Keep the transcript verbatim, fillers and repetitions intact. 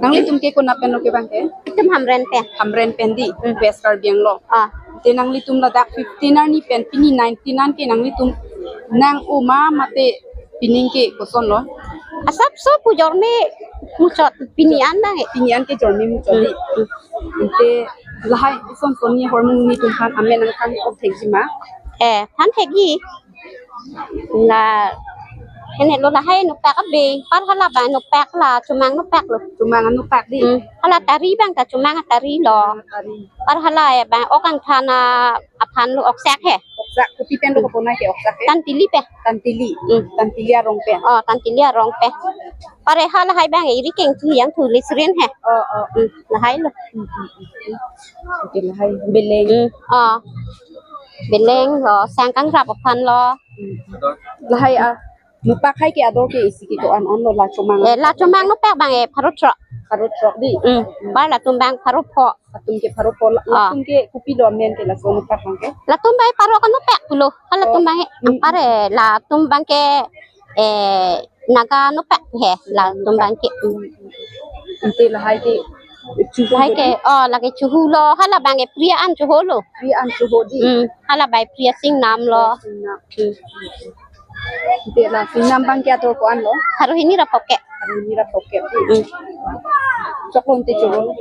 Nanglitum ke konat pen lo ke bang ke? Itum Hamren pen. Hamren pen dei, Hmm. West Karbi Anglong. Ah. Te nanglitum ladak fifteen arni pen pini nineteen an ke nanglitum nang-o ma mate pining ke koson lo? Asapso pu jorme muchot pini an bang e. Pini an ke jorme muchot dei. Hmm. Te lahai ison son ni hormu nelitum aphan amen nangthan-ok thekji ma? Eh, than thekji. La, hene lo lahai nokpak abe, par hala bang nokpak la, chomang nokpak lo. Chomang nokpak dei. Hmm. Hala tari bang ta chomang tari lo. Tari. Par hala e bang ok angthan aphan lo oksak he. Oksak, kopi pen lo Hmm. kaponai ke oksak he? Tantili pen. Tantili. Hmm. Tantili arong pen. Oh, Tantili arong pen. Par e hala hai bang e iri kengthu yang thu lisrin he. Oh, oh. Hmm, lahai lo. Hmm, hmm, hmm. Oke, lahai beleng. Hmm. Oh. Beleng lo, sang kangrap aphan lo. Lahai a, nokpak hai ke ador ke isi ke ko-an an lo la chomang? Eh, la chomang nokpak bang e pharo throk. Pharo throk dei? Hmm. Par latum bang pharo pho. Latum ke pharo pho, la-, Ah. latum ke kopi lo amen ke laso nokpak bang ke? Latum bang e pharo ka nokpak pulo. Hala Oh. latum bang e, Hmm. par e latum bang ke, eh, Naga nokpak he, latum bang ke. Hmm. Ante lahai ke chuhu Lahai ke, dei? Oh, lake chuhu lo, hala bang e pria an chuhu lo. Pria an chuhu dei? Hmm, hala bang e pria singnam lo. Oh, singnam. Hmm. Ante la singnam bang ke ador ko-an lo? Pharo hini ra phokep. Pharo hini ra phokep dei? Hmm. Choklo ante chuhu.